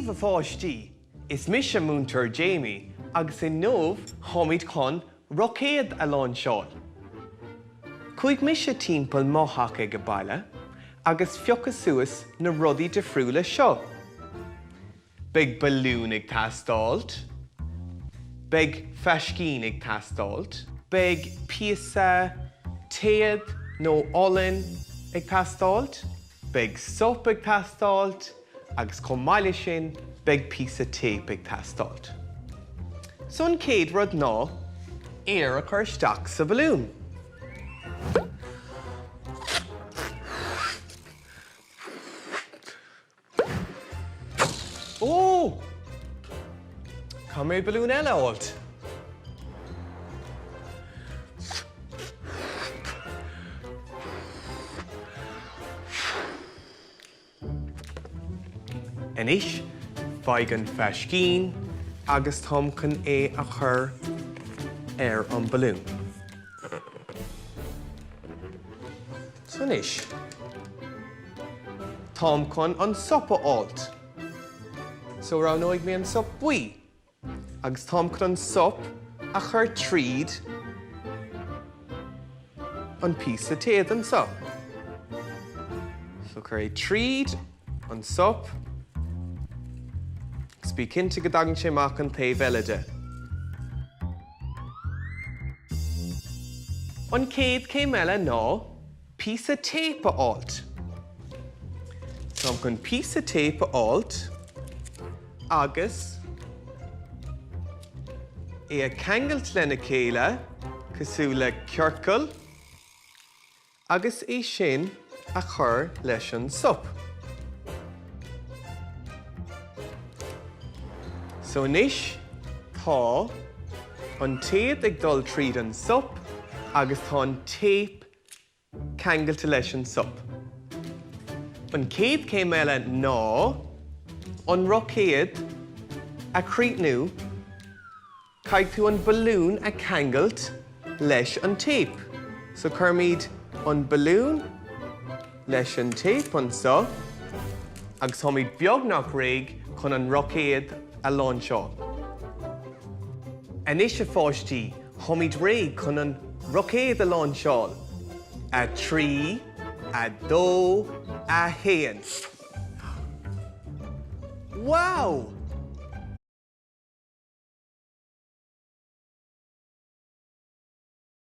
daoibh, a pháistí! Is mise Múinteoir Jamie agus inniu táimid chun roicéad a láinseáil. Chuaigh mise timpeall mo theach ag baile agus phiocadh suas na rudaí difriúla seo. Beidh balún ag teastáilt. Beidh fáiscín ag teastáilt. Beidh píosa téad nó olann ag teastáilt. Beidh sop ag teastáilt agus chomh maith leis sin beidh píosa téip ag teastáilt. So an chéad rud ná aer a chur isteach sa bhalún. Ó! Caithfidh mé balún eile a fháilt. Anois, faigh an fáiscín agus táim chun é a chur ar an balún. So anois, táim chun an sop a fháilt. So roghnóidh mé an sop buí agus táim chun an sop a chur tríd an píosa téad anseo. So cuir é tríd an sop agus bí cinnte go dtagann sé amach an taobh eile de. An chéad chéim eile ná píosa téip a fháilt. Táim chun píosa téip a fháilt agus é a cheangailt lena chéile cosúil le ciorcal. Agus é sin a chur leis an sop. So anois tá an téad ag dul tríd an sop agus tá an téip ceangailte leis an sop. An chéad chéim eile ná an roicéad a chríochnú. Caithfidh tú an balún a cheangailt leis an téip. So cuirimid an balún leis an téip anseo agus táimid beagnach réidh chun an roicéad a láinseáil. Anois a pháistí, táimid réidh chun an roicéad a láinseáil. 3, 2, 1. Wow!